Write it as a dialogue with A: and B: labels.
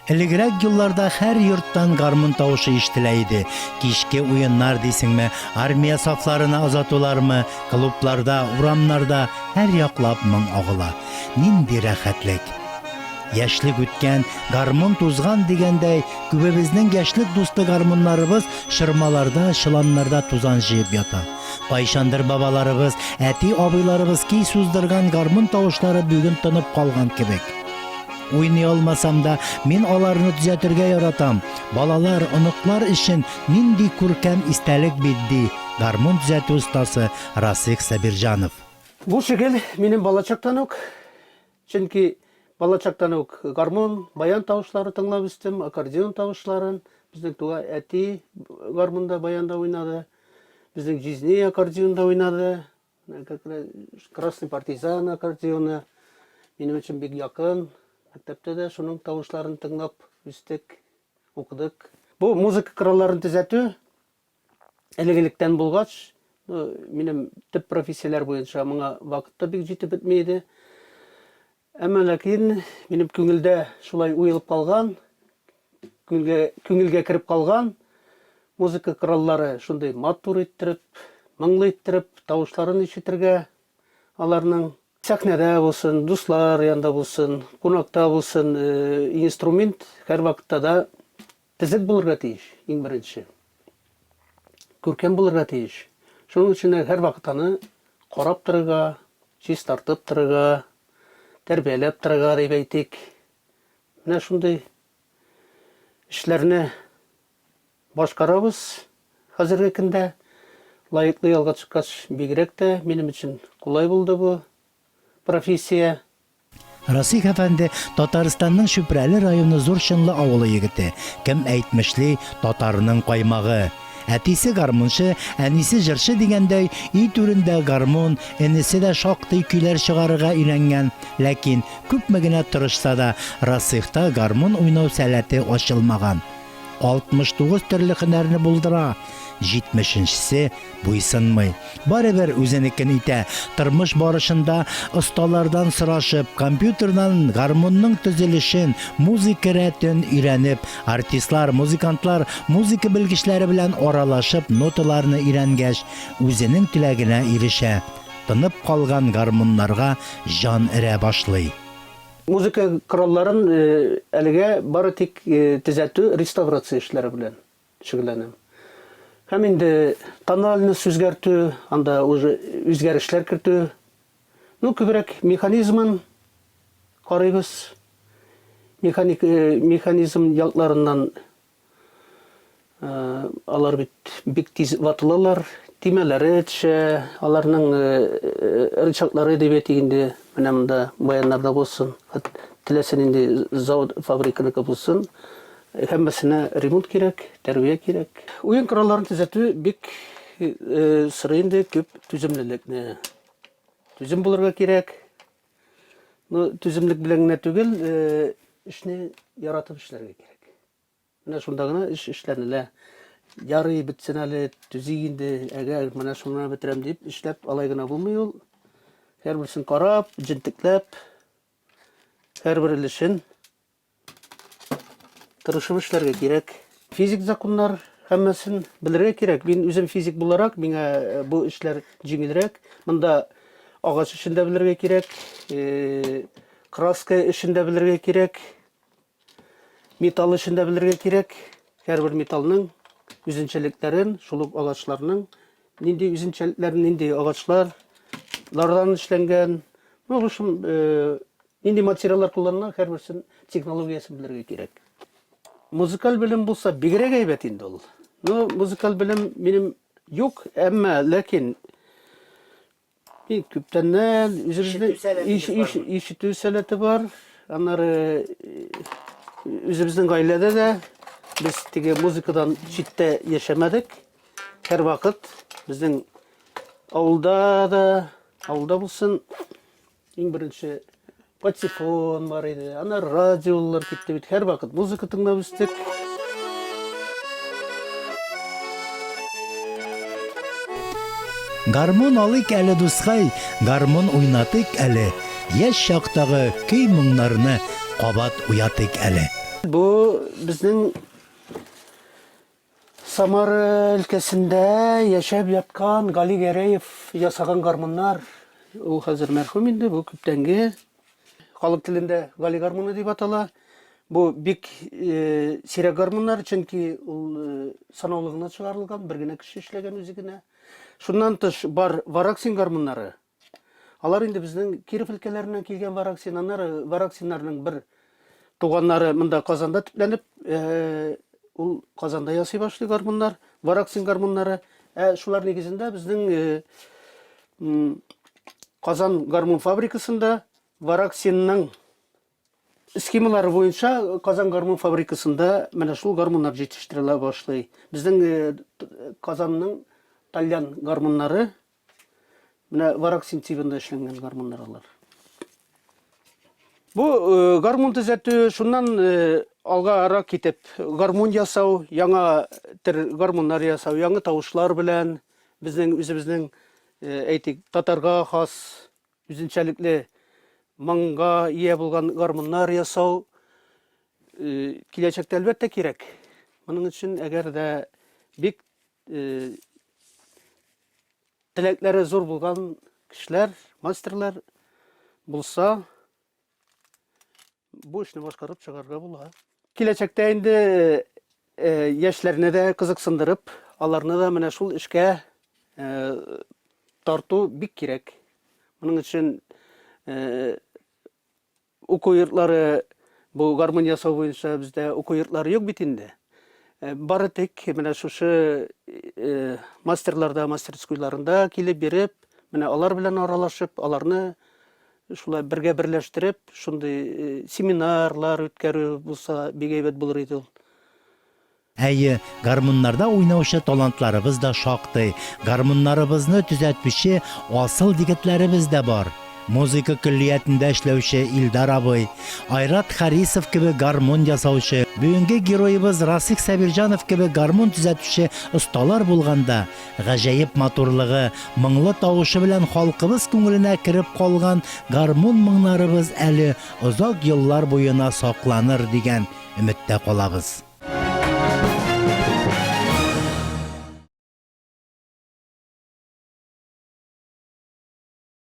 A: Элегрәк елларда һәр йорттан гармун тавышы ишетелә иде. Кичке уеннар дисеңме, армия сафларына озатулармы, клубларда, урамнарда һәр яклап моң агыла. Нинди рәхәтлек! Яшьлек үткән, гармун тузган дигәндәй, күбебезнең яшьлек дусты гармуннарыбыз чормаларда, чоланнарда тузан җыеп ята. Кайчандыр бабаларыбыз, әти-абыйларыбыз көй суздырган гармун тавышлары бүген тынып калган кебек. Уйный алмасам да, мин аларны төзәтергә яратам. Балалар, оныклар өчен нинди күркәм истәлек бит, ди гармун төзәтү остасы Расыйх Сабирҗанов.
B: Бу шөгыль минем балачактан ук, чөнки балачактан ук гармун, баян тавышлары тыңлап үстем, аккордеон тавышларын. Безнең туган әти гармунда, баянда уйнады. Безнең җизни аккордеонда уйнады. Красный партизан аккордеоны минем өчен бик якын. Мәктәптә дә шуның тавышларын тыңлап үстек, укыдык. Бу музыка коралларын төзәтү элек-электән булгач, ну, минем төп профессияләр буенча моңа вакыт та бик җитеп бетми иде. Әмма ләкин минем күңелдә шулай уелып калган, күңелгә, күңелгә кереп калган музыка кораллары шундый матур иттереп, моңлы иттереп тавышларын ишетергә аларның. Сәхнәдә булсын, дуслар янында булсын, кунакта булсын, инструмент һәрвакытта да төзек булырга тиеш, иң беренче. Күркәм булырга тиеш. Шуның өчен дә һәрвакыт аны карап торырга, чистартып торырга, тәрбияләп торырга дип әйтик. Менә шундый эшләрне башкарабыз хәзерге көндә. Лаеклы ялга чыккач, бигрәк тә минем өчен кулай булды бу профессия.
A: Расих әфәнде Татарстанның Чүпрәле районы Зур Чынлы авылы егете. Кем әйтмешли, татарның каймагы. Әтисе гармунчы, әнисе җырчы дигәндәй, өй түрендә гармун, энесе дә шактый көйләр чыгарырга өйрәнгән. Ләкин, күпме генә тырышса да, Расихта гармун уйнау сәләте ачылмаган. 69 төрле һөнәрне булдыра, җитмешенчесе буйсынмый. Барыбер үзенекен итә. Тормыш барышында осталардан сорашып, компьютердан гармунның төзелешен, музыка рәтен өйрәнеп, артистлар, музыкантлар, музыка белгечләре белән аралашып ноталарны өйрәнгәч, үзенең теләгенә ирешә. Тынып калган гармуннарга җан өрә башлый.
B: Музыка коралларын әлегә бары тик төзәтү, реставрация эшләре белән шөгыльләнәм. Һәм инде тональность үзгәртү, анда уже үзгәрешләр кертү. Ну, күбрәк механизмын карыйбыз. Механик, механизм якларыннан Алар бит бик тиз ватылалар, төймәләре төшә, аларның рычаглары дип әйтик инде, менә монда баяннарда булсын, теләсә нинди завод, фабриканыкы булсын, һәммәсенә ремонт кирәк, тәрбия кирәк. Уен коралларын төзәтү бик сорый инде күп түземлелекне. Түзем булырга кирәк. Ну, түземлек белән генә түгел, эшне яратып эшләргә кирәк. Менә шунда гына эш эшләнелә. Ярый, бетсен әле, төзик инде, әгәр менә шуны бетерәм дип эшләп алай гына булмый ул. Һәрберсен карап, җентекләп, һәрбер өлешен тырышып эшләргә кирәк. Физик законнар һәммәсен белергә кирәк. Мин үзем физик буларак, миңа э, бу эшләр җиңелрәк. Монда агач эшен дә белергә кирәк, э, краска эшен дә белергә кирәк. Металл эшен дә белергә кирәк. Һәрбер металлның үзенчәлекләрен, шул ук агачларның нинди үзенчәлекләрен, нинди агачлар лардан эшләнгән, ну, в общем, э, нинди материаллар кулланыла, һәрберсен технологиясен белергә кирәк. Музыкаль белем булса, бигрәк әйбәт инде ул. Ну, музыкаль белем минем юк, әмма ләкин Бик күптәннән үзебезнең ишетү сәләте бар. Аннары үзебезнең гаиләдә дә без теге музыкадан читтә яшәмәдек. Һәрвакыт безнең авылда да, авылда булсын, Иң беренче патефон бар иде, аннары радиолар китте бит. Һәрвакыт музыка тыңлап үстек.
A: Гармун алыйк әле, дускай, гармун уйнатыйк әле. Яшь чактагы көй-моңнарны кабат уятыйк әле.
B: Бу безнең Самара өлкәсендә яшәп яткан Гали Гәрәев ясаган гармуннар. Ул хәзер мәрхүм инде, бу күптәнге. Халык телендә Гали гармуны дип атала. Бу бик э, сирәк гармуннар, чөнки ул э, санаулы гына чыгарылган, бер генә кеше эшләгән үзе генә. Шуннан тыш бар Вараксин гармуннары. Алар инде безнең Киров өлкәләреннән килгән вараксин, аннары вараксиннарның бер туганнары монда Казанда төпләнеп, э, ул Казанда ясый башлый гармуннар, вараксин гармуннары. Ә шулар нигезендә безнең э, Казан гармун фабрикасында вараксинның схемалары буенча Казан гармун фабрикасында менә шул гармуннар җитештерелә башлый. Безнең э, Казанның тальян гармуннары Менә вараксин тибында эшләнгән гармуннар алар. Бу э, гармун төзәтү, шуннан э, алгарак китеп гармун ясау, яңа төр гармуннар ясау, яңа тавышлар белән безнең үзебезнең э, әйтик, татарга хас үзенчәлекле моңга ия булган гармуннар ясау киләчәктә әлбәттә кирәк. Моның өчен әгәр дә бик Теләкләре зур булган кешеләр, мастерлар булса, бу эшне башкарып чыгарга була. Киләчәктә инде э, яшьләрне дә кызыксындырып, аларны да менә шул эшкә э, тарту бик кирәк. Моның өчен э, Уку йортлары, бу гармун ясау буенча бездә уку йортлары юк бит инде. Э, бары тик менә шушы э, мастерларда, мастерскойларында килеп биреп, менә алар белән аралашып, аларны шулай бергә берләштереп, шундый э, семинарлар үткәрү булса бик әйбәт булыр иде ул.
A: Әйе, гармуннарда уйнаучы талантларыбыз да шактый, гармуннарыбызны төзәтүче асыл егетләребез дә бар. Музыка көллиятендә эшләүче Илдар абый, Айрат Харисов кебек гармун ясаучы, бүгенге героебыз Расих Сабирҗанов кебек гармун төзәтүче осталар булганда, гаҗәеп матурлыгы, моңлы тавышы белән халкыбыз күңеленә кереп калган гармун моңнарыбыз әле озак еллар буена сакланыр дигән өметтә калабыз.